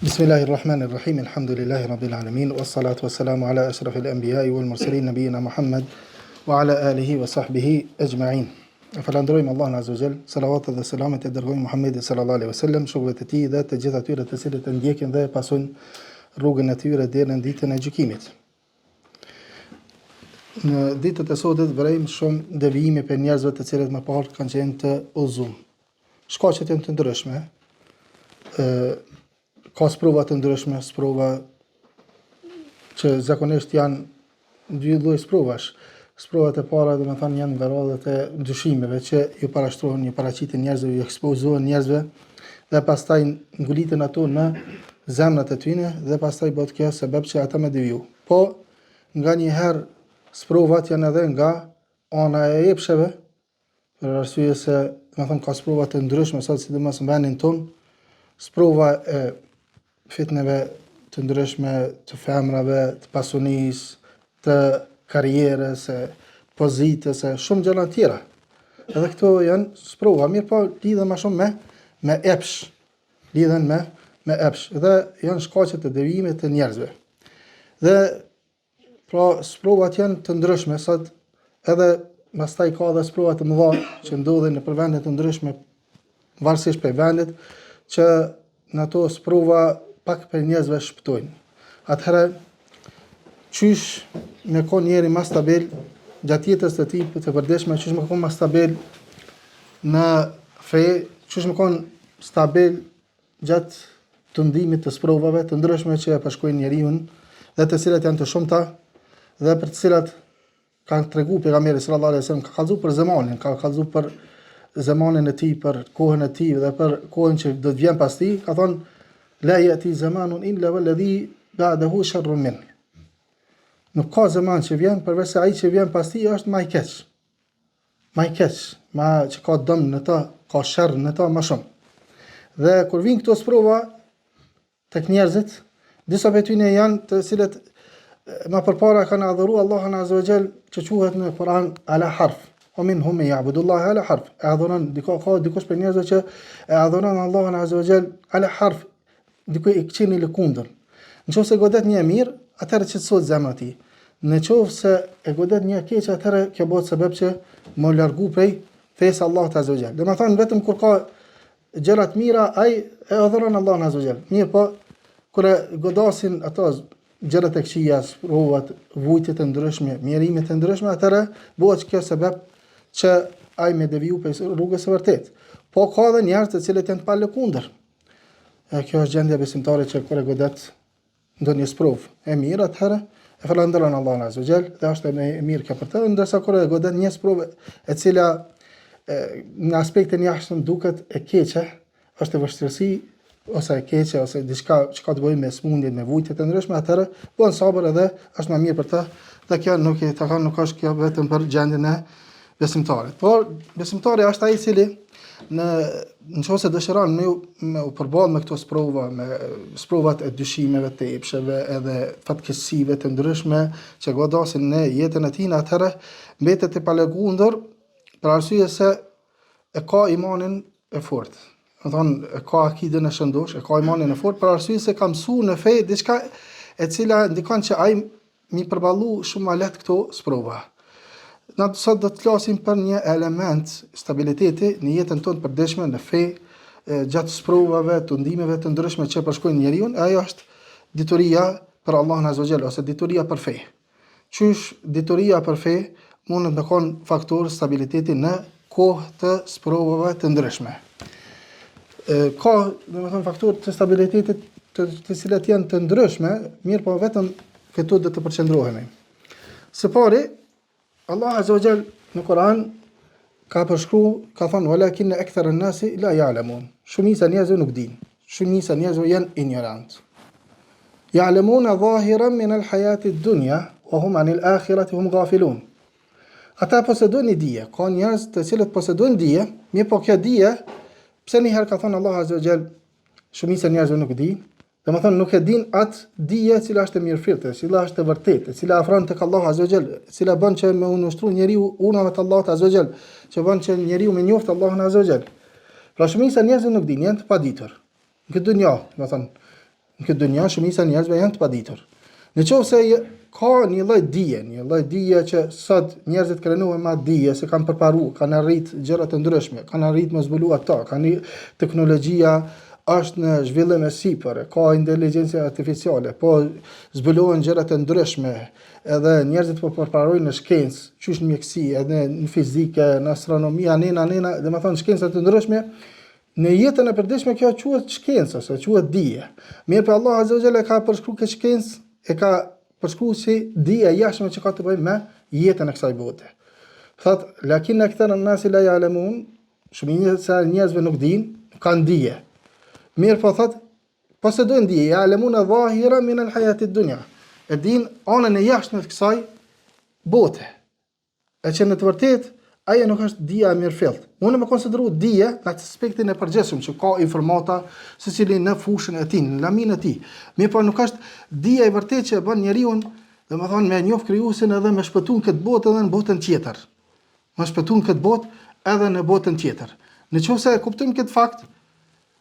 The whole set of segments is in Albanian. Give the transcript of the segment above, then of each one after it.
Bismillahirrahmanirrahim. Elhamdulillahi rabbil alamin. Wassalatu wassalamu ala ashrafil anbiya'i wal mursalin nabiyina Muhammad wa ala alihi wa sahbihi ajma'in. E falënderojmë Allahun Azza wa Jall, salavatet dhe selamet e dërgojmë Muhammedit sallallahu alaihi wasallam, shokëve të tij dhe të gjithë atyre të cilët e ndjekin dhe e pasojnë rrugën e tyre deri në ditën e gjykimit. Në ditët e sotit vërejmë shumë devijime prej njerëzve të cilët më parë kanë qenë të udhëzuar. Shkaqet janë të ndryshme. Ë ka sprova të ndryshme, sprova që zakonisht janë dy lloj sprovash. Sprovat e para, domethënë, janë nga radhët e dyshimeve që ju parashtrohen, ju paraqiten njerëzve, ju ekspozohen njerëzve dhe pastaj nguliten ato në zemrat e tyne dhe pastaj bëhet kjo sebeb që ata me deviju. Po, nganjëherë sprovat janë edhe nga ana e epsheve, për arsye se, domethënë, ka sprova të ndryshme, sot sidomos në vendin tonë, sprova e fitneve të ndryshme, të femrave, të pasunisë, të karrierës, e pozitës, e shumë gjëra të tjera. Edhe këto janë sprova, mirëpo lidhen më shumë me me epsh, lidhen me me epsh dhe janë shkaqe të devijimit të njerëzve. Dhe Pra, sprovat janë të ndryshme, sot edhe pastaj ka edhe sprova të mëdha që ndodhin nëpër vende të ndryshme, varësisht prej vendit, që në ato sprova pak prej njerëzve shpëtojnë. Atëherë, qysh me kon njeri ma stabil gjatë jetës të tij të përditshme, qysh me kon ma stabil në fe, qysh me kon stabil gjatë tundimit të sprovave të ndryshme që e përshkojnë njeriun dhe të cilat janë të shumta dhe për të cilat ka tregu pejgamberi sallallahu alajhi wasallam ka kallzu për zemanin, ka kallzu për zemanin e tij, për kohën e tij dhe për kohën që do të vjen pas tij, ka thonë la yati zamanun illa walladhi ba'dahu sharrun min. Nuk ka zeman që vjen përveç se ai që vjen pas tij është më i keq. Ma i keq, ma që ka dëm në të, ka sherr në të më shumë. Dhe kur vijnë këto sprova tek njerëzit, disa prej tyre janë të cilët më përpara kanë adhuru Allahun Azza wa Jall që quhet në Kur'an ala harf. Wa minhum men ya'budu Allah ala harf. E adhuron diko ka dikush prej njerëzve që e adhuron Allahun Azza wa Jall ala harf, diku i kqyr i lëkundur. Në qoftë se godet një e mirë, atëherë qetësohet zemra e tij. Në qoftë se e godet një e keqe, atëherë kjo bëhet sebeb që m'u largu prej fesë Allahut Azza wa Jall. Domethënë vetëm kur ka gjëra të mira, ai e adhuron Allahun Azza wa Jall. Mirëpo, kur e godasin ato gjërat e këqija, sprovat, vujtjet e ndryshme, mjerimet e ndryshme, atëherë bëhet kjo sebeb që ai me deviju prej rrugës së vërtetë. Po ka edhe njerëz të cilët janë të palëkundur. E kjo është gjendja e besimtarit që kur e godet ndonjë sprovë e mirë, atëherë e falënderon Allahun Azza wa Jall dhe është e mirë kjo për të, ndërsa kur e godet një sprovë e cila e, në aspektin jashtëm duket e keqe, është e vështirësi ose e keqe ose diçka që ka të bëjë me sëmundjet, me vujtjet e ndryshme, atëherë bën sabër edhe është më mirë për të. Dhe kjo nuk e takon nuk është kjo vetëm për gjendjen e besimtarit. Por besimtari është ai i cili në në qoftë se dëshiron me, me u përball me këto sprova, me sprovat e dyshimeve të epsheve edhe fatkeqësive të ndryshme që godasin në jetën e tij, atëherë mbetet i palëkundur për arsye se e ka imanin e fortë. Domethonë, e ka akiden e shëndosh, e ka imanin e fortë për arsye se ka mësu në fe diçka e cila ndikon që ai m'i përballu shumë ma lehtë këto sprova. Na sot do të flasim për një element stabiliteti në jetën tonë të përditshme në fe, gjatë sprovave, tundimeve të ndryshme që përshkojnë njeriun, e ajo është dituria për Allahun Azza wa Jall ose dituria për fe. Qysh dituria për fe mundet me kon faktor stabiliteti në kohë të sprovave të ndryshme. E, ka, domethënë, faktor të stabilitetit të, të cilat janë të ndryshme, mirëpo vetëm këtu do të përqendrohemi. Së pari, Allah Azza wa Jall në Kur'an ka përshkru, ka thonë, walakinne ekthere nasi la ja'lemun. Shumica njerëzve nuk dinë. Shumica njerëzve janë ignorant. Ja'lemune dhahiran min al hayati dunya, wa hum anil akhirati hum gafilun. Ata posedojnë një dije, ka njerëz të cilët posedojnë dije, mirëpo kjo dije, pse një herë ka thonë Allah Azza wa Jall, shumica njerëzve nuk dinë, domethënë nuk e dinë atë dije e cila është e mirëfilltë, e cila është e vërtetë, e cila afron tek Allahu Azza wa Jall, e cila bën që me u nënshtru njeriu urdhrave të Allahut Azza wa Jall, që bën që njeriu me njoftë Allahun Azza wa Jall. Pra shumica njerëzve nuk dinë, janë të paditur. Në këtë dynja, domethënë, Në këtë dynja shumica e njerëzve janë të paditur. Në qoftë se ka një lloj dije, një lloj dije që sot njerëzit krenohen me dije se kanë përparu, kanë arrit gjëra të ndryshme, kanë arrit me zbulu ato, kanë një teknologjia është në zhvillim e sipër, ka inteligjencë artificiale, po zbulohen gjëra të ndryshme, edhe njerëzit po përparojnë në shkencë, qysh në mjekësi, edhe në fizikë, në astronomi, anena, anena, domethënë shkenca të ndryshme, Në jetën e përditshme kjo quhet shkencë ose quhet dije. Mirëpo Allahu Azza wa Jalla e ka përshkru këtë shkencë, e ka përshkru si dije e jashtme që ka të bëjë me jetën e kësaj bote. Thot, lakinne ektheren nasi la ja'lemun, shumica e njerëzve nuk dinë, nuk kanë dije. Mirëpo thot, posedojnë dije, ja'lemune dhahiren min el hajati dunja. E dinë anën e jashtme të kësaj bote. E që në të vërtetë, ajo nuk është dija e mirëfilltë. Mund me konsideru dije në atë aspektin e përgjithshëm që ka informata secili në fushën e tij, në laminë e tij. Mirëpo nuk është dija e vërtetë që e bën njeriun, domethënë me njoft krijuesin edhe me shpëtu në këtë botë edhe në botën tjetër. Me shpëtu në këtë botë edhe në botën tjetër. Në qoftë se e kuptojmë këtë fakt,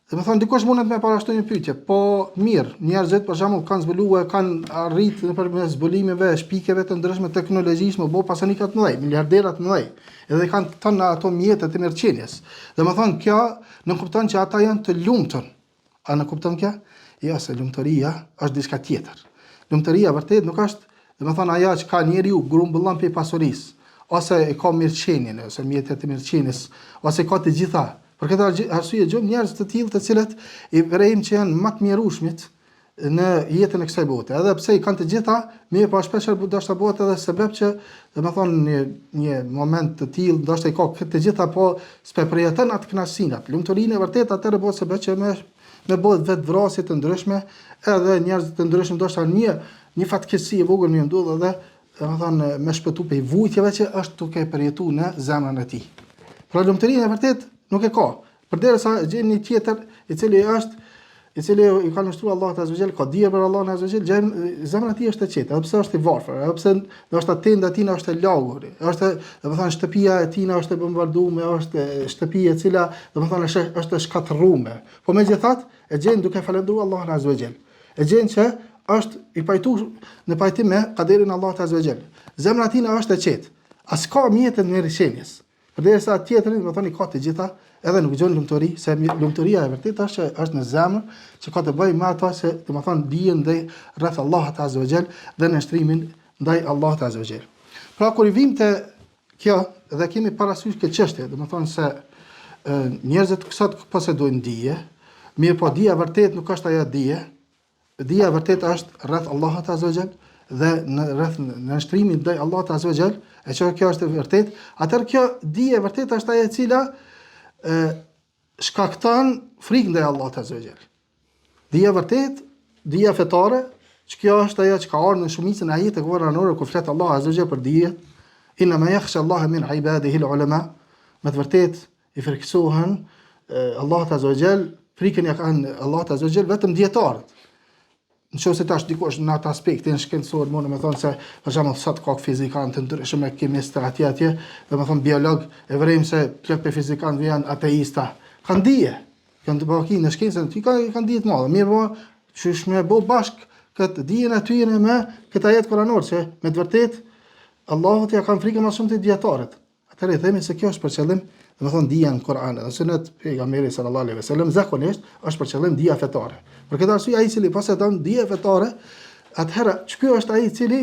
Domethënë, dikush mundet me parashtru një pyetje, po mirë, njerëzit për shembull kanë zbuluar, kanë arrit nëpërmes zbulimeve, shpikjeve të ndryshme teknologjisë, me bo pasanika të mëdhenj, miliardera të mëdhenj, edhe kanë tëna ato mjete të mirëqenies. Domethënë, kjo nënkupton që ata janë të lumtur. A nënkupton kjo? Jo, se lumturia është diçka tjetër. Lumturia vërtet nuk është, domethënë, ajo që ka njeriu grumbullon prej pasurisë, ose e ka mirëqenien, ose mjetet e mirëqenies, ose ka të gjitha Për këtë arsye gjejmë njerëz të tillë të cilët i vërejmë që janë më të mjerueshmit në jetën e kësaj bote. Edhe pse i kanë të gjitha, mirëpo shpeshherë ndoshta bëhet edhe sebeb që, domethënë një një moment të tillë, ndoshta i ka këtë të gjitha, po s'pe përjeton atë kënaqësinë, atë lumturinë e vërtetë, atëherë bëhet sebeb që me me bëhet vetëvrasje të ndryshme, edhe njerëz të ndryshëm ndoshta një një fatkeqësi e vogël me ndodh edhe domethënë me shpëtu prej vujtjeve që është duke përjetu në zemrën e tij. Pra lumturinë e vërtet nuk e ka. Përderisa gjen një tjetër i cili është i cili i ka nënshtruar Allahut azza wa ka dije për Allahun azza wa gjen zemra e tij është e qetë, edhe pse është i varfër, edhe pse ndoshta tenda e tij është e lagur, është, domethënë shtëpia e tij është e bombarduar, është shtëpi e cila, domethënë është është e shkatërruar. Po megjithatë, e gjen duke falënderuar Allahun azza wa E gjen që është i pajtu në pajtim me kaderin e Allahut azza wa jall. Zemra e tij është e qetë. A s'ka mjete të mirëqenies. Përderisa tjetri, domethënë, i ka të gjitha, edhe nuk gjen lumturi, se lumturia e vërtetë është që është në zemër, që ka të bëjë me ato se, domethënë, dijen dhe rreth Allahut azza wa jall dhe nënshtrimin ndaj Allahut azza wa jall. Pra kur i vim te kjo dhe kemi parasysh këtë çështje, domethënë se njerëzit sot posedojnë dije, mirëpo dija e vërtetë nuk është ajo dije, dija e vërtetë është rreth Allahut azza wa jall dhe në rreth nënshtrimit ndaj Allahut azza wa jall, e që kjo është e vërtetë, atëherë kjo dije e vërtetë është ajo e cila e shkakton frikë ndaj Allahut azza wa jall. Dija e vërtetë, dija fetare, që kjo është ajo që ka ardhur në shumicën e ajeteve kuranore ku flet Allahu azza wa jall për dije, inna ma yakhsha Allaha min ibadihi al-ulama, me të vërtetë i frikësohen Allahut azza wa jall, frikën ja kanë Allahut azza wa jall vetëm dijetarët. Në qoftë se tash dikush në atë aspektin shkencor mund me thonë se për shembull sot ka fizikantë të ndryshëm e kimistë atje atje, domethënë biolog e vërejmë se plot prej fizikantëve janë ateista. Kanë dije. Kanë të baki në shkencën aty kanë kanë dije të madhe. Mirëpo, qysh me bo bashk këtë dijen e tyre me këtë ajet kuranor që me të vërtetë Allahut ja kanë frikën më shumë të dijetarët. Atëherë i themi se kjo është për qëllim, domethënë dija në Kur'an dhe sunet pejgamberit sallallahu alaihi wasallam zakonisht është për qëllim dija fetare. Për këtë arsye ai i cili posedon dije fetare, atëherë ky është ai i cili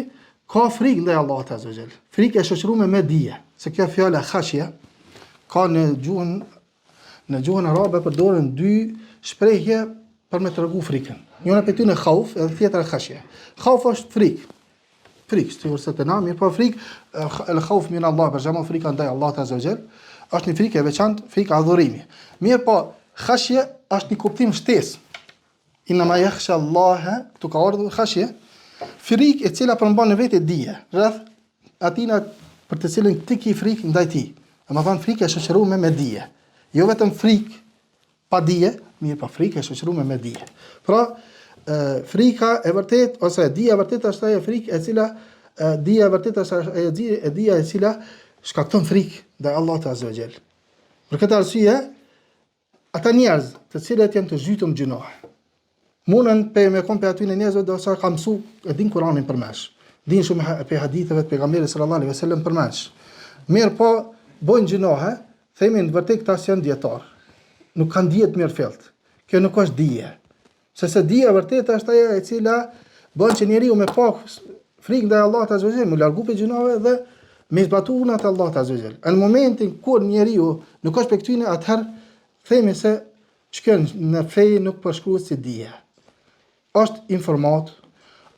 ka frikë ndaj Allahut azza wa jall. Frikë e shoqëruar me dije, se kjo fjala khashia ka në gjuhën në gjuhën arabe përdoren dy shprehje për me tregu frikën. Njëra prej tyre khauf edhe tjetra khashia. Khauf është frikë. Frikë, sikurse te na, mirëpo frikë, el khauf min Allah, për shembull frika ndaj Allahut azza wa jall, është një frikë e veçantë, frikë adhurimi. Mirëpo, khashje është një kuptim shtesë. Inna ma yakhsha Allah, këtu ka ardhur khashje, frikë e cila përmban në vete dije, rreth atina për të cilën ti ki frikë ndaj tij. Domethënë frikë e shoqëruar me dije. Jo vetëm frikë pa dije, mirëpo frikë e shoqëruar me dije. Pra, e, frika e vërtet ose dija e vërtetë është ajo frikë e cila e, dija e vërtetë është ajo dije, e dija e cila shkakton frikë ndaj Allahut azza wa jall. Për këtë arsye, ata njerëz të cilët janë të zhytur në gjynahe. Munden pe me kon pe atyne njerëzve ndoshta ka mësu e din Kur'anin përmendsh. Din shumë pe haditheve të pejgamberit sallallahu alaihi wasallam përmendsh. Mirëpo bojnë gjynahe, themi në të vërtetë këta s'janë dijetar. Nuk kanë dije të mirëfillt. Kjo nuk është dije. Sepse dija e vërtetë është ajo e cila bën që njeriu me pas frikë ndaj Allahut azza wa jall, m'u largu prej gjynaheve dhe me zbatu urdhnat e Allahut azza wa jall. Në momentin kur njeriu nuk është prej këtyne, atëherë themi se Që në fe nuk përshkruhet si dije. Është informatë,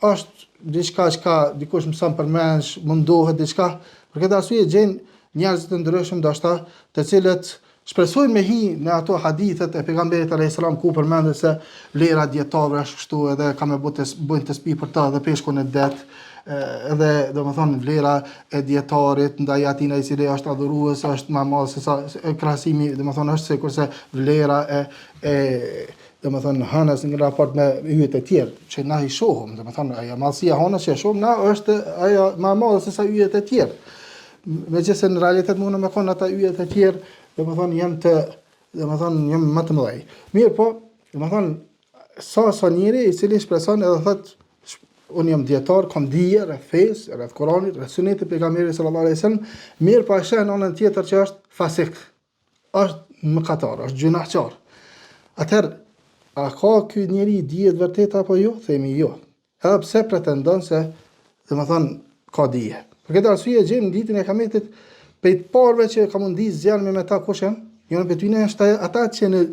është diçka çka dikush mëson përmendsh, mundohet diçka. Për këtë arsye gjen njerëz të ndryshëm ndoshta, të cilët shpresojnë me hi në ato hadithet e pejgamberit alayhis salam ku përmendet se vlera e dijetarëve është kështu edhe ka me bë tes, bëjnë tesbih për ta dhe peshku në det edhe domethënë vlera e dijetarit ndaj atina i cili është adhurues është më e madhe se sa krahasimi domethënë është sikurse vlera e e domethënë hënës në raport me yjet e tjerë që na i shohim domethënë ajo madhësia e hënës që e shohim na është ajo më e madhe se sa yjet e tjerë megjithëse në realitet mund me konë ata yjet e tjerë domethënë janë të domethënë janë më të mëdhenj mirëpo domethënë Sa sa njeri i cili shpreson edhe thot unë jam dijetar, kam dije rreth fesë, rreth Kuranit, rreth sunetit të pejgamberit sallallahu alajhi wasallam, mirëpo e sheh në anën tjetër që është fasik. Është mëkatar, është gjynahqar. Atëherë, a ka ky njeri dije të vërtetë apo jo? Themi jo. Edhe pse pretendon se, domethënë, ka dije. Për këtë arsye gjejmë në ditën e Kiametit prej të parëve që ka m'u ndizë zjarmi me ta kush janë? Njëri prej tyre është ata që në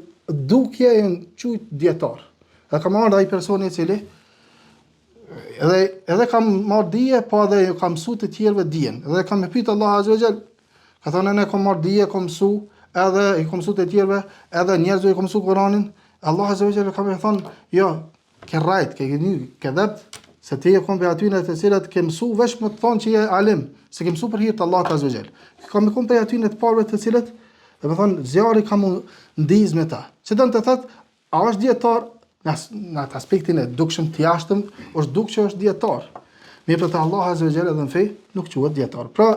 dukje janë qujt dijetar. Dhe ka marrë ai personi i cili edhe edhe ka marrë dije, po edhe ju ka mësu të tjerëve dijen. Edhe ka me pyet Allahu azza wa jall, ka thonë unë kam marrë dije, kam mësu, edhe i kam mësu të tjerëve, edhe njerëzve i kam mësu Kur'anin. Allahu azza wa jall ka me thonë, jo, Ke rrajt, ke gënjy, ke dhept, se ti je kon prej atyne të cilët ke mësu veç me të thonë që je alim, s'e ke mësu për hir të Allahut azza wa jall. Ka me kon prej atyne të parëve të cilët, domethënë, zjarri ka m'u ndizë me ta. Që don të thotë, a është dijetar, në, në atë aspektin e dukshëm të jashtëm, është duk që është dijetar. Mirëpo te Allahu azza wa jall edhe në fe, nuk quhet dijetar. Pra,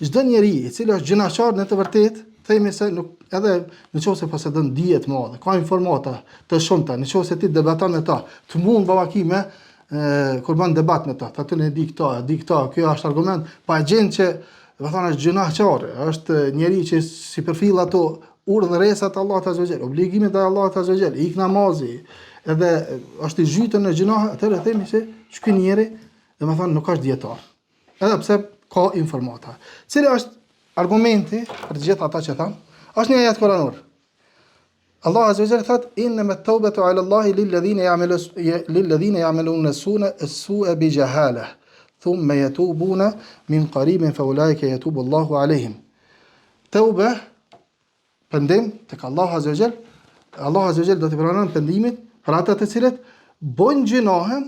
çdo njeri i cili është gjynahqar në të vërtetë, themi se nuk edhe në qoftë se posedon dije të madhe, ka informata të shumta, në qoftë se ti debaton me ta, të mund babaki me e, kur bën debat me ta, thotë unë e di këto, e di këto, kjo është argument, pa e gjen që domethënë është gjynahqar, është njeri që s'i përfill ato urdhëresat e Allahut azza wa jall, obligimet e Allahut azza wa jall, ik namazi, edhe është i zhytur në gjynah, atëherë themi se ky njeri, domethënë nuk është dijetar. Edhe pse ka informata. Cili është argumenti për të gjithë ata që thanë? Është një ajet kuranor. Allah azza wa jall thot innama at-taubatu ala Allahi lil ladhina ya'malu lil ladhina ya'maluna suna as-su'a bi jahala thumma yatubuna min qaribin fa ulaika yatubu Allahu alehim. Teube pendim tek Allahu azza wa jall, Allahu azza wa jall do t'i pranon pendimin për ata të cilët bojnë gjynahe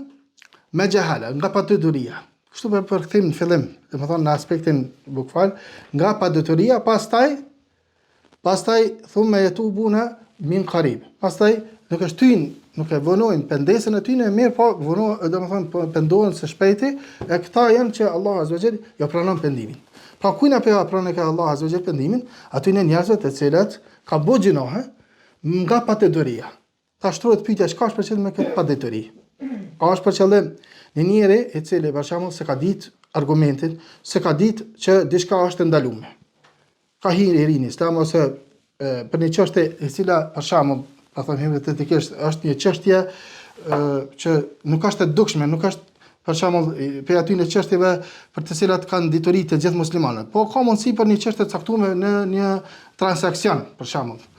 me xhehala, nga padituria. Kështu po përkthim në fillim, domethënë në aspektin bukval, nga padituria, pastaj pastaj thumma yatubuna min qarib. Pastaj nuk e shtyjnë, nuk e vonojnë pendesën e tyre, mirëpo vono, domethënë po pendohen së shpejti, e këta janë që Allahu azza wa jall ja pranon pendimin. Pra kujna po ja pranon Allahu azza wa jall pendimin, atyne njerëzve të cilët kanë bo gjynahe nga padituria. Tash shtrohet pyetja çka është për qëllim me këtë padituri? A është për qëllim një njeri i cili për shembull s'e ka ditë argumentin, s'e ka ditë që diçka është e ndaluar. Ka hyrë i ri në islam ose e, për një çështje e cila për shembull, po them hipotetikisht, është një çështje që nuk është e dukshme, nuk është për shembull prej atyre çështjeve për të cilat kanë dituri të gjithë muslimanët. Po ka mundësi për një çështje të caktuar në një transaksion, për shembull.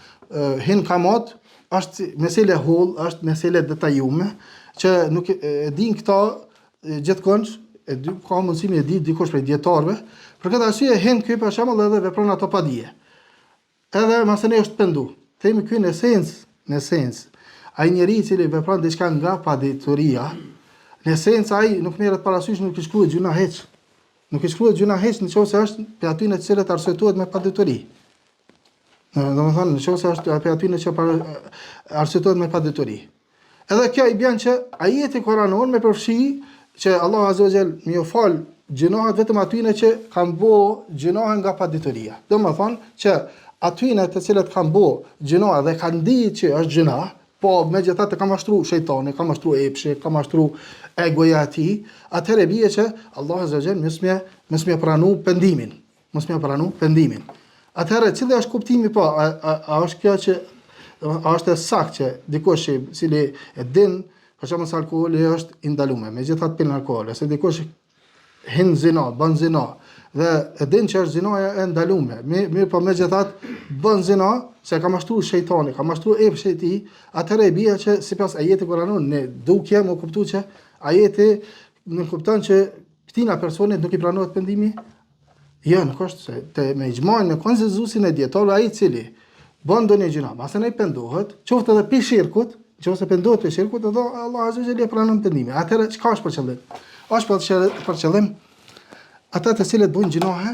Hin kamat është mesele e hollë, është mesele e detajume që nuk e, e din këta gjithkund, e di, ka mundësi me e di dikush prej dijetarëve. Për këtë arsye hin ky për shembull edhe vepron ato pa dije. Edhe masanej është pendu. Themi ky në esencë, në esencë, ai njeri i cili vepron diçka nga padituria, në esencë ai nuk merret parasysh, nuk i shkruhet gjynah hiç. Nuk i shkruhet gjynah hiç në qoftë se është prej atyne të cilët arsyetohet me padituri. Domethënë, në qoftë se është prej atyne që arsyetohet me padituri. Edhe kjo i bjen që ajeti kuranor me përfshi që Allahu Azza wa Jall me ju fal gjynahet vetëm atyne që kanë bo gjynahe nga padituria. Domethënë që atyne të cilët kanë bo gjynahe dhe kanë ditë që është gjynah, Po megjithatë e ka mashtru shejtani, ka mashtru epshi, ka mashtru egoja e tij, atëherë bie që Allahu azza xhel mos me mos me pranu pendimin, mos me pranu pendimin. Atëherë cili është kuptimi po, a, a, a është kjo që a është e saktë që dikush i cili e din për shembull se alkooli është i ndaluar, megjithatë pin alkool, ose dikush hin zina, bën zina, dhe e din që është zinaja e ndalume, mi, mirëpo megjithatë bën zina, se ka mashtru shejtani, ka mashtru epshi i tij, atëherë i bie që sipas ajetit kuranor, në dukje me kuptu që ajeti nënkupton që këtina personit nuk i pranohet pendimi, jo, nuk është se te me ixhmain, me konsensusin e dijetarëve ai i cili bën ndonjë gjynah, masanej pendohet, qoftë edhe pi shirkut, nëse pendohet pi shirkut, edhe Allah azza xhel e pranon pendimin. Atëherë çka është për qëllim? Është për qëllim, për qëllim ata të cilët bëjnë gjynahe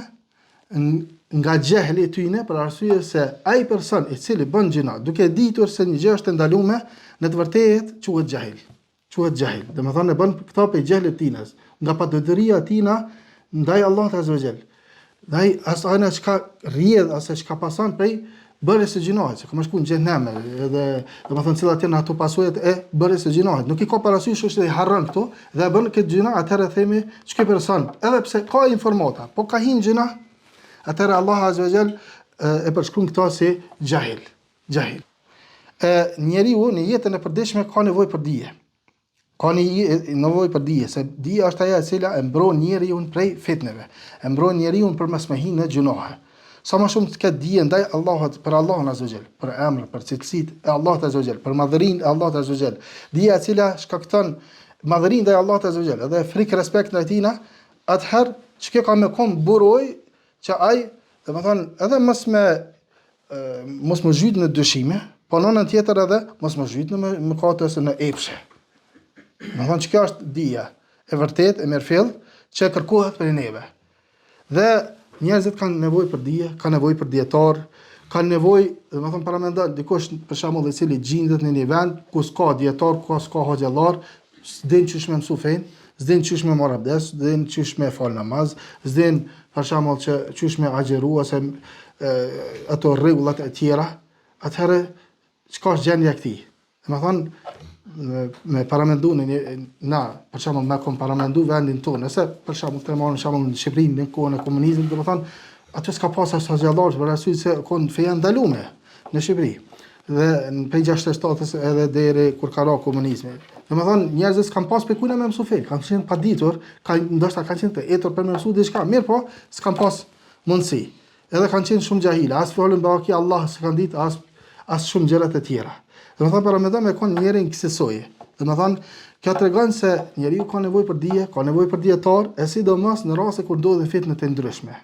nga xhehli i tyne për arsye se ai person i cili bën gjynah duke ditur se një gjë është e ndalume, në të vërtetë quhet xhahil. Quhet xhahil. Domethënë e bën këto prej xhehlit tinës, nga padituria e tina ndaj Allahut azza wa xhel. Ndaj asajna çka rrjedh ose çka pason prej bërjes së gjynahit, se ka me shku në xhehenem, edhe domethënë cilat janë ato pasojat e bërjes së gjynahit. Nuk i ka parasysh është i harron këto dhe e bën këtë gjynah, atëherë themi që ky person, edhe pse ka informata, po ka hi në gjynah, atëherë Allahu azza wa xhel e përshkruan këto si xhahil. Xhahil. E njeriu në jetën e përditshme ka nevojë për dije. Ka një nevojë për dije, se dija është ajo e cila e mbron njeriun prej fitneve, e mbron njeriun për mos me hi në gjynahe. Sa më shumë të ketë dije ndaj Allahut, për Allahun Azza wa Jall, për emrat, për cilësitë e Allahut Azza wa Jall, për madhërinë e Allahut Azza wa Jall, dija e cila shkakton madhërinë ndaj Allahut Azza wa Jall, edhe frikë respekt ndaj tina, atëherë që kjo ka me kon burojë që ai, domethënë, edhe mos me mos me zhyt në dyshime, po në anën tjetër edhe mos me zhyt në mëkate ose në epshe. Domethënë që kjo është dija e vërtetë e mirëfilltë që kërkohet prej neve. Dhe njerëzit kanë nevojë për dije, kanë nevojë për dijetar, kanë nevojë, domethënë paramendo dikush për shembull i cili gjindet në një vend ku s'ka dijetar, ku s'ka hoxhallar, s'din qysh me mësu fenë, s'din qysh me marr abdes, s'din qysh me fal namaz, s'din për shembull që qysh me agjëru ose e, ato rregullat e tjera, atëherë çka është gjendja e këtij? Domethënë me, me paramendu në një, na, për shembull, me kon paramendu vendin tonë, nëse për shembull të marrim shembull në Shqipëri në kohën e komunizmit, domethënë aty s'ka pas as hoxhallar, për arsye se kon feja ndalume në Shqipëri. Dhe në prej 67-ës edhe deri kur ka ra komunizmi. Domethënë njerëzit s'kan pas prej kujna me mësu fenë, kanë qenë paditur, kanë ndoshta kanë qenë të etur për me mësu diçka, mirëpo s'kan pas mundësi. Edhe kanë qenë shumë xhahila, as fjalën baki Allah s'e kanë ditë as as shumë gjëra të tjera. Domethënë paramendo me kon njeri kësisoj. Domethënë kjo tregon se njeriu ka nevojë për dije, ka nevojë për dijetar, e sidomos në raste kur ndodhin fitne të ndryshme.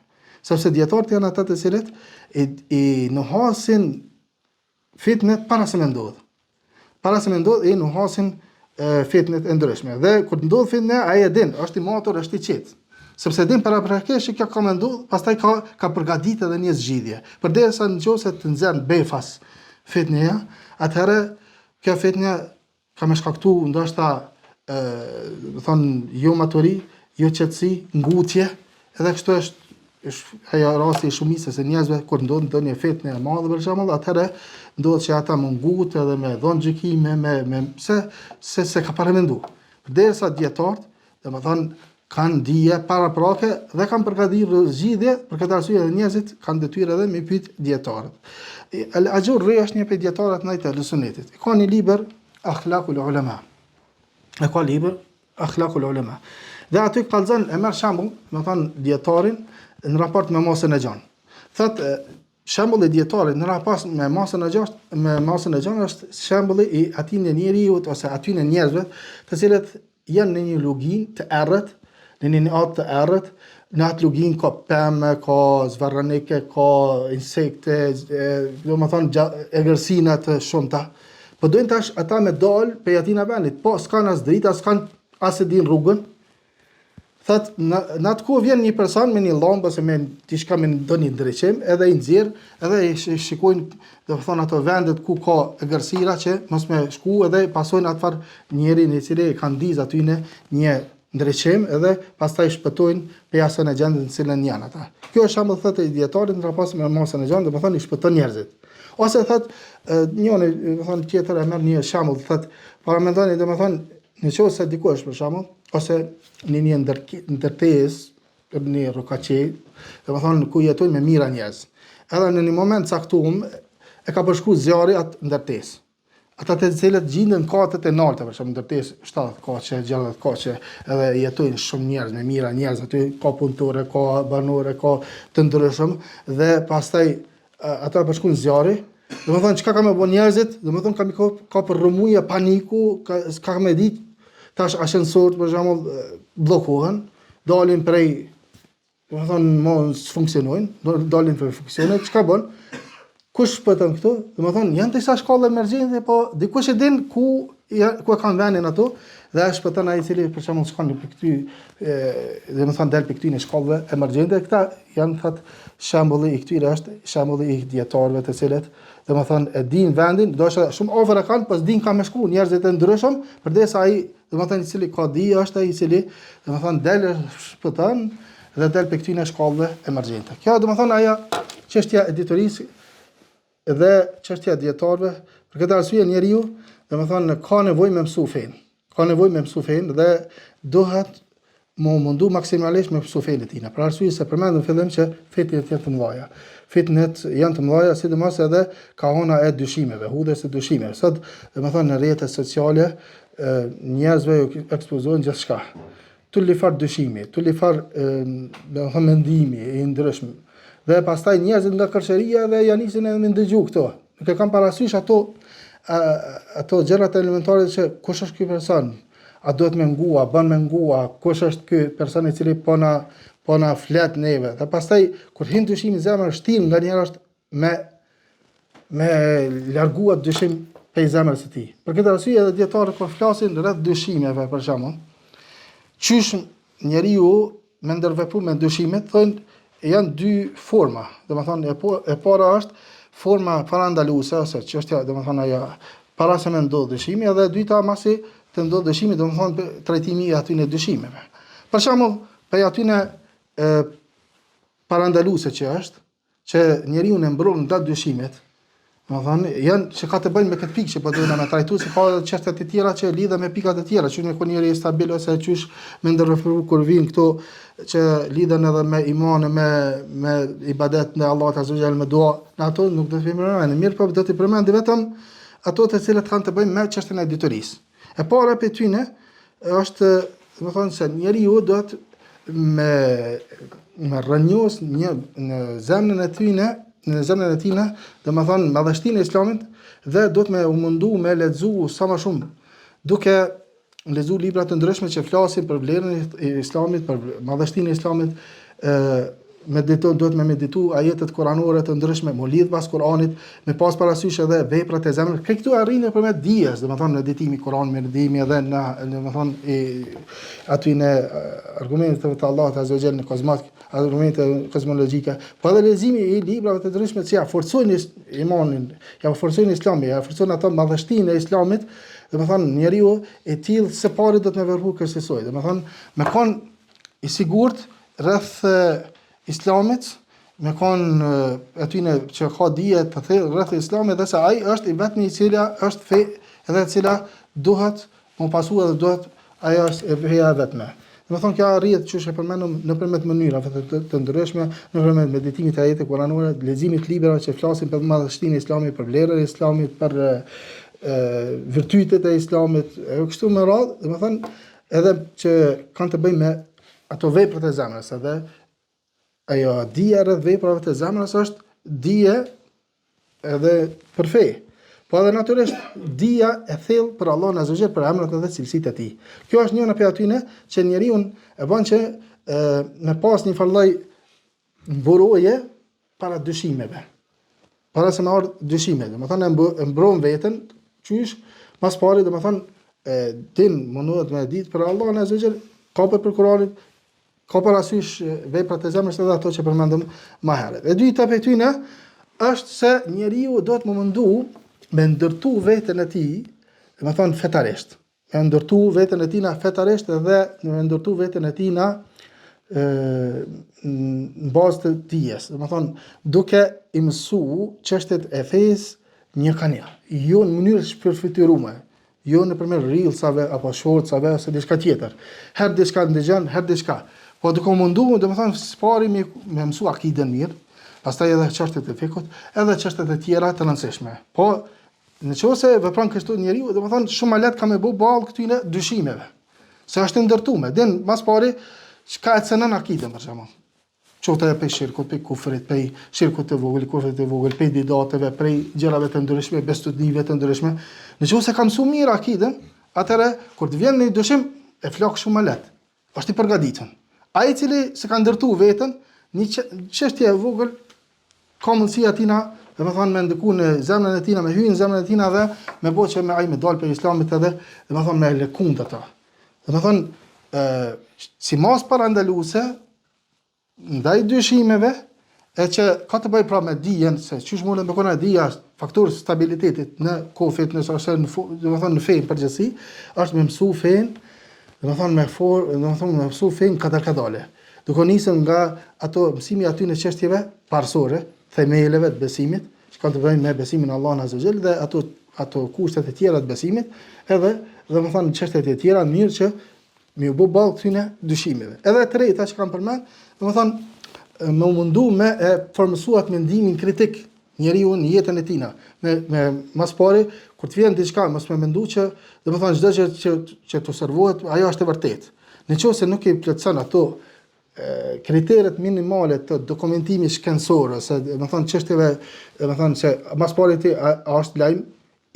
Sepse dijetarët janë ata të cilët i, i nuhasin fitnet para se me ndodh. Para se me ndodh i nuhasin e, fitnet e ndryshme. Dhe kur të ndodh fitne, ai e din, është i matur, është i qetë. Sepse din paraprakisht që kjo ka me ndodh, pastaj ka ka përgatit edhe një zgjidhje. Përderisa në qoftë se të nxen befas fitneja, atëherë kjo fitne ka me shkaktu ndoshta ë, domethënë jo maturi, jo qetësi, ngutje, edhe kështu është është ajo rasti i shumicës së njerëzve kur ndodh ndonjë fitne e madhe për shembull, atëherë ndodh që ata me ngut edhe me dhon gjykime me me pse se s'e ka paramendu. Derisa dijetarët, domethënë kanë dije paraprake dhe kanë përgatitur zgjidhje, për këtë arsye edhe njerëzit kanë detyrë edhe me pyet dijetarët. El Axhurri është një prej dijetarëve të mëdhenj të sunetit. E ka një libër Akhlakul Ulema. E ka libër Akhlakul Ulema. Dhe aty kallzon e merr shembull, domethënë dijetarin në raport me masën e gjanë. Thotë shembulli i dijetarit në raport me masën e gjanë, me masën e gjanë është shembulli i atij njeriut ose atyne njerëzve, të cilët janë në një luginë të errët, në një natë të errët, në atë luginë ka pemë, ka zvarranike, ka insekte, domethënë egërsina të shumta. Po dojnë tash ata me dal prej atina vendit, po s'kan as drita, s'kan as e din rrugën. Thot, në, në atë kohë vjen një person me një llambë ose me diçka me ndonjë ndriçim, edhe i nxjerr, edhe i shikojnë, domethënë ato vendet ku ka egërsira që mos me shku edhe pasojnë atë farë njerin i cili e ka ndiz atyne një ndriçim edhe pastaj shpëtojnë prej asaj gjendje në të cilën janë ata. Kjo është shembull thotë i dijetarit në raport me masën e gjanë, domethënë i shpëton njerëzit. Ose thot njëri, domethënë tjetër e merr një shembull, thot paramendoni domethënë në qoftë se dikush për shembull ose në një ndërtesë në një rrugaçel, domethënë ku jetojnë me mijëra njerëz. Edhe në një moment caktum e ka përshku zjarri atë ndërtesë. Ata të cilët gjinden në katet e nalta, për shembull ndërtesë 70 kate, 60 kate, edhe jetojnë shumë njerëz, me mijëra njerëz aty, ka punëtorë, ka banorë, ka të ndryshëm dhe pastaj ata e përshkon zjarri, domethënë çka ka me bo njerëzit, domethënë ka me kap rrëmuja, paniku, ka, s'ka me ditë, tash ashensorët për shembull bllokohen, dalin prej Domethënë, mo s'funksionojnë, dalin prej funksionit, çka bën? Kush shpëton këtu? Domethënë, janë disa shkallë emergjente, po dikush e din ku, ja, ku e kanë venin ato, dhe e shpëton ai i cili për shembull shkon në këty, domethënë, del prej këtyne shkallëve emergjente, këta janë, thot, shembulli i këtyre është shembulli i dijetarëve të cilët, domethënë, e din vendin, do është shumë afër e kanë, po s'din ka me shku njerëzit e ndryshëm, përderisa ai Domethënë i cili ka dije është ai i cili, domethënë del shpëton dhe del prej këtyne shkallëve emergjente. Kjo domethënë ajo çështja e diturisë dhe çështja e dijetarëve, për këtë arsye njeriu, domethënë ka nevojë me mësu fenë. Ka nevojë me mësu fenë dhe duhet m'u mundu maksimalisht me mësu fenë e tina. Për arsye se përmendëm në fillim që fitnet janë të mëdha. Fitnet janë të mëdha, sidomos edhe ka ona e dyshimeve, hudhës së dyshimeve. Sot, domethënë në rrjetet sociale, njerëzve ju ekspozohen gjithçka. Turlifar dyshimi, turlifar, domethënë mendimi i ndryshëm. Dhe pastaj njerëzit nga kërshëria dhe ja nisin edhe me ndëgju këto. Nuk e kanë parasysh ato ato gjërat elementare që kush është ky person, a duhet me ngu, a bën me ngu, a kush është ky person i cili po na po na flet neve. Dhe pastaj kur hin dyshimi në zemër, vështirë nganjëherë është me me largu atë dyshim prej zemrës së tij. Për këtë arsye edhe dijetarët kur flasin rreth dyshimeve për shembull, qysh njeriu me ndërvepru me dyshimet, thonë janë dy forma. Domethënë e, po, e para është forma parandaluese ose çështja, domethënë ajo para se me ndodh dyshimi, edhe e dyta masi të ndodh dyshimi, domethënë trajtimi i atyne dyshimeve. Për shembull, prej atyne e, parandaluese që është, që njeriun e mbron nga dyshimet, domethënë, janë që ka të bëjnë me këtë pikë që po dojna me trajtu, se ka edhe çështje të tjera që lidhen me pikat e tjera, qysh me kon njeri stabil ose qysh me ndërvepru kur vijnë këto që lidhen edhe me iman, me me ibadet në Allahut azze ve xhel me dua, në ato nuk do të përmendim, mirëpo do t'i përmendi vetëm ato të cilat kanë të bëjnë me çështjen e diturisë. E para prej tyne është, domethënë se njeriu duhet me me rrënjos një në zemrën e tyne, në zemrën e tina, domethënë madhështinë e Islamit dhe duhet me u mundu me lexu sa më shumë, duke lexu libra të ndryshme që flasin për vlerën e Islamit, për madhështinë e Islamit, ë meditu, duhet me meditu ajetet kuranore të ndryshme, m'u lidh pas Kuranit, me pas parasysh edhe veprat e zemrës. Krejt këto arrijnë nëpërmjet dijes, domethënë meditimi i Kuranit, meditimi edhe në, domethënë i aty në argumentet të Allahut azze ve xhel në kozmos, argumente kozmologjike, po edhe leximi i librave të ndryshme që ja forcojnë imanin, ja forcojnë Islamin, ja forcojnë ato madhështinë e Islamit, domethënë njeriu i tillë së pari do të me vepru kësisoj, domethënë me kon i sigurt rreth islamit, me kon atyne që ka dije të thellë rreth islamit dhe se ai është i vetmi i cila është fe edhe e cila duhet m'u pasu edhe duhet ajo është feja e vetme. Domethënë kjo arrihet qysh e përmendëm nëpërmjet mënyrave të, të, të ndryshme, nëpërmjet meditimit të ajeteve kuranore, leximit të librave që flasin për madhështinë e islamit, për vlerën e islamit, për e, virtytet e islamit, e kështu me radhë, domethënë edhe që kanë të bëjnë me ato veprat e zemrës, edhe ajo dija rreth veprave të zemrës është dije edhe për fe. Po edhe natyrisht dija e thellë për Allahun azze ve xhel për emrat edhe cilësitë e tij. Kjo është njëra prej atyne që njeriun e bën që e, me pas një farë lloj mburoje para dyshimeve. Para se me ardhë dyshime, domethënë e mbron veten, qysh, mas pari, domethënë, e din, mundohet me ditë për Allahun azze ve xhel, kapet prej Kuranit, ka parasysh veprat e zemrës edhe ato që përmendëm ma herët. E dyta prej tyne, është se njeriu duhet m'u mundu me ndërtu veten e tij, domethënë fetarisht. Me ndërtu veten e tina fetarisht dhe me ndërtu veten e tina. në bazë të dijes, domethënë, duke i mësu çështjet e fesë një ka një, jo në mënyrë të shpërfytyrume, jo nëpërmjet reelsave apo shortsave ose diçka tjetër. Herë diçka ndëgjon, herë diçka. Po duke u mundu, domethënë, së pari me, me mësu akiden mirë, pastaj edhe çështjet e fikhut, edhe çështjet e tjera të rëndësishme. Po, në qoftë se vepron kështu njeriu, domethënë, shumë ma lehtë ka me bo ballë këtyne dyshimeve. Se është e ndërtume, din, ma s'pari, çka e cenon akiden, për shembull. Qoftë ajo prej shirkut, prej kufrit, prej shirkut të vogël, kufrit të vogël, prej bidateve, prej gjërave të ndryshme, bestytnive të ndryshme. Në qoftë se ka mësu mirë akiden, atëherë, kur të vjen një dyshim, e flak shumë më lehtë. Është i përgatitun. Ai i cili s'e ka ndërtu veten, një çështje e vogël ka mundësi atina, domethënë me ndiku në zemrën e tina, me hy në zemrën e tina dhe me bo që me ai me dalë prej islamit edhe, domethënë me lëkund ata. Domethënë, si masë parandaluese, ndaj dyshimeve, e që ka të bëjë pra me dijen, se qysh mundet me konë dija është faktor stabilitetit në kohë fitne, ose në, domethënë në fe në përgjithësi, është me mësu fenë, domethënë me for, domethënë me mësu fenë kadal kadale. Duke nisur nga ato mësimi atyne çështjeve parësore, themeleve të besimit, që kanë të bëjnë me besimin në Allahun Azza Jall dhe ato ato kushtet e tjera të besimit, edhe domethënë çështjet e tjera në mënyrë që me u bë ballë këtyre dyshimeve. Edhe e treta që kam përmend, domethënë me u mundu me e formësu atë mendimin kritik njeriu në jetën e tina. Me me ma s'pari kur të vjen diçka, mos me mendu që domethënë çdo gjë që që të servohet, ajo është e vërtetë. Në qoftë se nuk i plotëson ato kriteret minimale të dokumentimit shkencor ose domethënë çështjeve, domethënë se ma s'pari ti a, a është lajm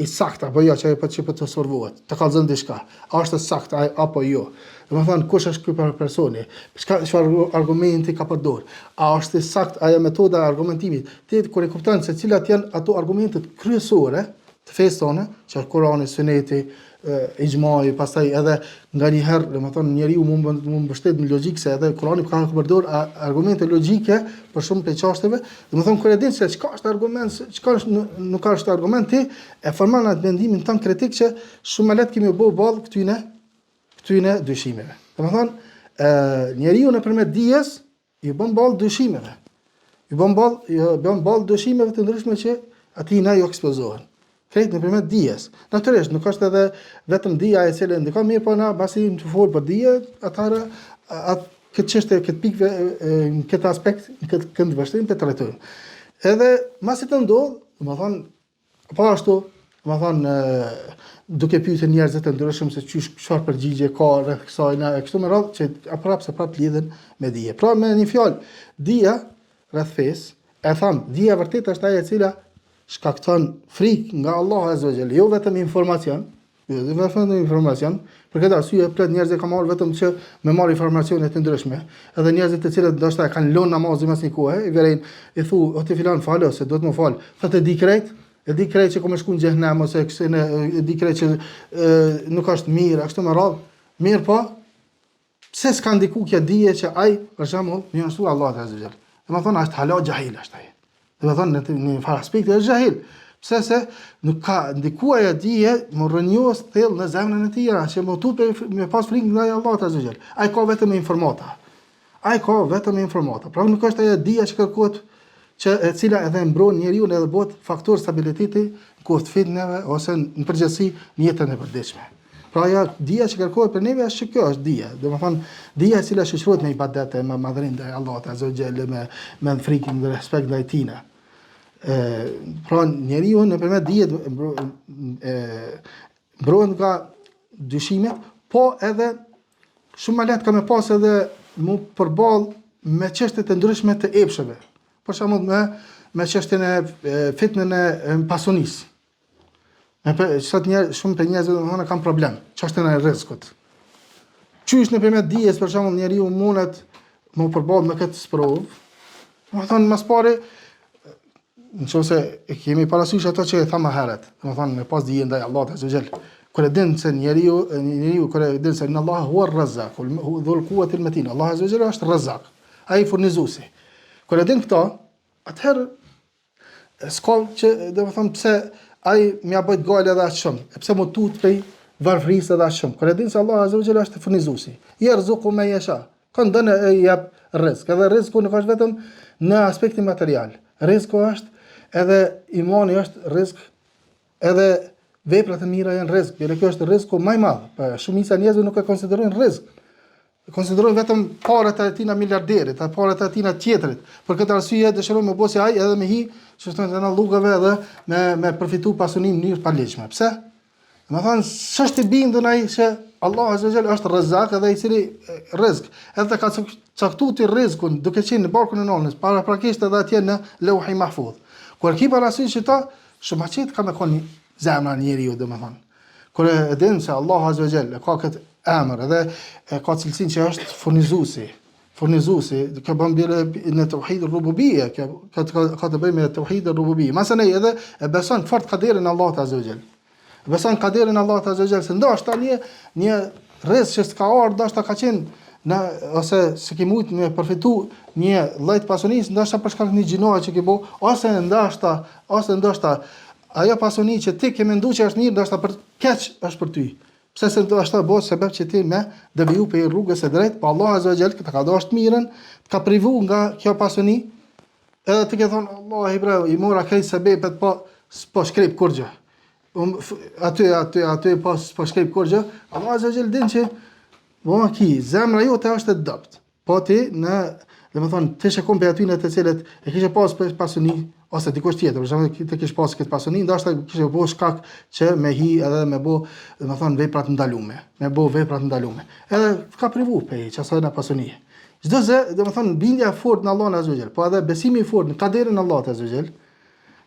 i saktë apo jo që po që po të servohet, të kallzon diçka. A është e saktë apo jo? Domethënë kush është ky personi? Çka çfarë argumenti ka përdor? A është e saktë ajo metoda e argumentimit? Ti kur e kupton se cilat janë ato argumentet kryesore të fesë tonë, që është Kurani, Suneti, ixhmai, pastaj edhe nganjëherë, domethënë njeriu mund me u mbështet në logjikë se edhe Kurani ka përdor argumente logjike për shumë prej çashtjeve, domethënë kur e din se çka është argument, çka është nuk është argument ti e formon atë mendimin tënd kritik që shumë më lehtë ke me u bo ballë këtyne këtyne dyshimeve. Domethënë ë njeriu nëpërmjet dijes Ju bën ballë dyshimeve. Ju bën ballë, ju bën ballë dyshimeve të ndryshme që atina ju ekspozohen. Krejt nëpërmjet dijes. Natyrisht, nuk është edhe vetëm dija e cila ndikon mirë, po na pasi jemi tu fol për dije, atëherë atë këtë çështje, këtë pikë në këtë aspekt, në këtë këndvështrim të trajtojmë. Edhe masi të ndodh, domethënë Po ashtu, domethënë, duke pyetur njerëzit e ndryshëm se qysh çfarë përgjigje ka rreth kësaj na e kështu me radhë që a prapë se prapë lidhen me dije. Pra me një fjalë, dija rreth fesë, e tham, dija vërtet është ajo e cila shkakton frikë nga Allahu Azza wa Jall, jo vetëm informacion, Jo vetëm informacion, për këtë arsye plot njerëz e kanë marrë vetëm që me marrë informacione të ndryshme. Edhe njerëzit të cilët ndoshta e kanë lënë namazin mas një kohe, i vërejnë, i thu, o ti filan falu se duhet me u fal. Thotë e di krejt, e di krejt që kom me shku në xhehenem ose kështu në e di krejt që e, nuk është mirë, ashtu me radhë. Mirë po, Pse s'ka ndiku kjo dije që ai, për shembull, me iu nënshtru Allahut azza wa jall. Domethënë është hala xhahil është ai. Domethënë në një farë aspekti është xhahil. Pse se nuk ka ndiku ajo dije me u rrënjos thellë në zemrën e tij, që me u tut me pas frikë ndaj Allahut azza wa jall. Ai ka vetëm informata. Ai ka vetëm informata. Pra nuk është ajo dija që kërkohet që e cila edhe mbron njeriun edhe bëhet faktor stabiliteti në kohë të fitneve ose në përgjithësi në jetën e përditshme. Pra ajo dija që kërkohet për neve është që kjo është dija. Domethënë dija e cila shoqërohet me ibadete, me madhërim ndaj Allahut azza wa jall, me me frikë dhe respekt ndaj tina. Ë pra njeriu nëpërmjet dijes e mbrohet nga dyshimet, po edhe shumë më lehtë ka me pas edhe m'u përball me çështje të ndryshme të epsheve. Për shembull me me çështjen e fitnën e pasunisë. Me për, sot njerë, shumë prej njerëzve domethënë kanë problem, çështjen e rrizkut. Qysh nëpërmjet dijes për shembull njeriu mundet me u përball me këtë sprovë. Domethënë ma s'pari në qoftë se e kemi parasysh ato që e thamë më herët, domethënë me pas dije ndaj Allahut azza xhel. Kur e din se njeriu, njeriu kur e din se inna Allaha huwa ar-razzaq, dhul quwwati al-matin, Allahu azza xhel është razzaq, ai furnizuesi. Kur e din këto, atëherë S'ka që, domethënë, pse ai me ia bajt gajle edhe aq shumë, e pse m'u tut prej varfërisë edhe aq shumë. Kur e din se Allah Azza wa Jalla është furnizuesi. Jerzuku men jesha. Kënd don e jep rrizk. Edhe rrizku nuk është vetëm në aspektin material. Rrizku është edhe imani është rrizk, edhe veprat e mira janë rrizk. Bile kjo është rrizku më i madh. Po shumica e njerëzve nuk e konsiderojnë rrizk. E konsiderojnë vetëm paret e atina miliarderit, a paret e atina tjetrit. Për këtë arsye dëshirojnë me bo si ai edhe me hi, që thonë në rrugëve edhe me me përfitu pasuni në mënyrë të paligjshme. Pse? Domethënë, s'është i bindun ai që Allah Azza Jall është Rezak edhe i cili rrizk, edhe të ka caktu ti rrizkun duke qenë në barkun e nënës, paraprakisht edhe atje në Leuhi Mahfudh. Kur ki parasysh qëta, shumë ma qetë ka me konë zemra e njeriut, domethënë. Kur e din se Allah Azza Jall e ka këtë emër edhe e ka cilësinë që është furnizuesi, furnizuesi, kjo bën bile në tauhid rububije, kjo ka të, ka të bëjë me tauhid rububije. Masanej edhe e beson fort kaderin e Allahut Azza Jall. E beson kaderin e Allahut Azza Jall se ndoshta një një rrizk që s'ka ardhur, ndoshta ka qenë në ose s'e ki mujt me përfitu një lloj të pasunisë, ndoshta për shkak të një gjynahi që ke bo, ose ndoshta, ose ndoshta ajo pasuni që ti ke menduar që është mirë, ndoshta për keq është për ty. Pse se ndoshta bëhet sebeb që ti me deviju prej rrugës së drejtë, po Allahu Azza wa Jall të ka dashur të mirën, të ka privu nga kjo pasuni, edhe ti ke thonë Allahi bre, i mora krejt sebepet, po s'po shkrep kurrgjë. Um, aty aty aty po s'po shkrep kurrgjë. Allahu Azza wa Jall din që po ki zemra jote është e dobët. Po ti në, domethënë, ti ishe kon prej atyne të cilët e kishe pas për pasuni, ose dikush tjetër, për shembull, ti kishe pas këtë pasuni, ndoshta kishe bo shkak që me hi edhe me bo, domethënë, vepra të ndalume, me bo vepra të ndalume. Edhe ka privu prej qasaj pasunie. Çdo gjë, domethënë, bindja e fortë në Allahun Azza wa Jall, po edhe besimi i fortë në kaderin e Allahut Azza wa Jall,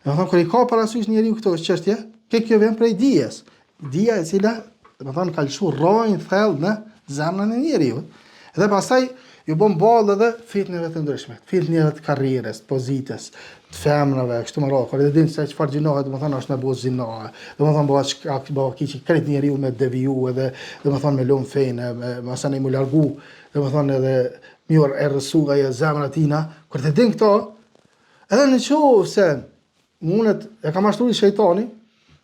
domethënë, kur i ka parasysh njeriu këto çështje, kjo vjen prej dijes. Dija e cila, domethënë, ka lëshu rrajnë thellë në zemrën e njeriut. Dhe pastaj ju bën ballë edhe fitneve të ndryshme, fitneve të karrierës, të pozitës, të femrave, kështu me radhë, kur e din se çfarë gjynahe, domethënë është me bo zina, domethënë bëhet shkak, bëhet ki që krejt njeriu me deviju edhe, domethënë me lon fenë, me masanej mu largu, domethënë edhe m'ju errësu ajo zemra tina, kur të din këto, edhe në qoftë se Mundet, e ka mashtru shejtani,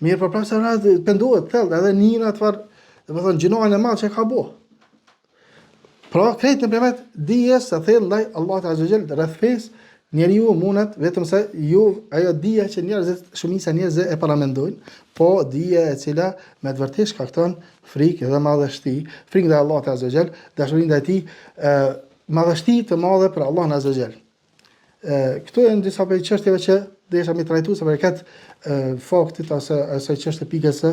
mirë por prapë se prapë pendohet thellë edhe nin atë farë, domethënë gjynahin e madh që e ka bo. Pra, krejt nëpërmjet dijes së thellë ndaj Allahut Azza wa Jall rreth fesë, njeriu mundet vetëm se jo ajo dija që njerëzit, shumica e njerëzve e paramendojnë, po dija e cila me të vërtetë shkakton frikë dhe madhështi, frikë ndaj Allahut Azza wa Jall, dashuri ndaj tij, madhështi të madhe për Allahun Azza wa Jall. Këto janë disa prej çështjeve që desha mi trajtu sa përket faktit ose asaj çështje pikës së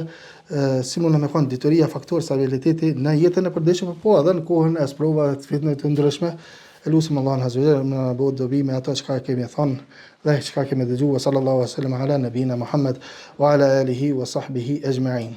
si mund me kon dituria faktor stabiliteti në jetën e përditshme, po edhe në kohën e sprovave të fitneve të ndryshme. E lusim Allahun Azza wa Jall me na bo dobi me ato çka kemi thënë dhe çka kemi dëgjuar sallallahu alaihi wasallam ala nabina Muhammad wa ala alihi wa sahbihi ajma'in.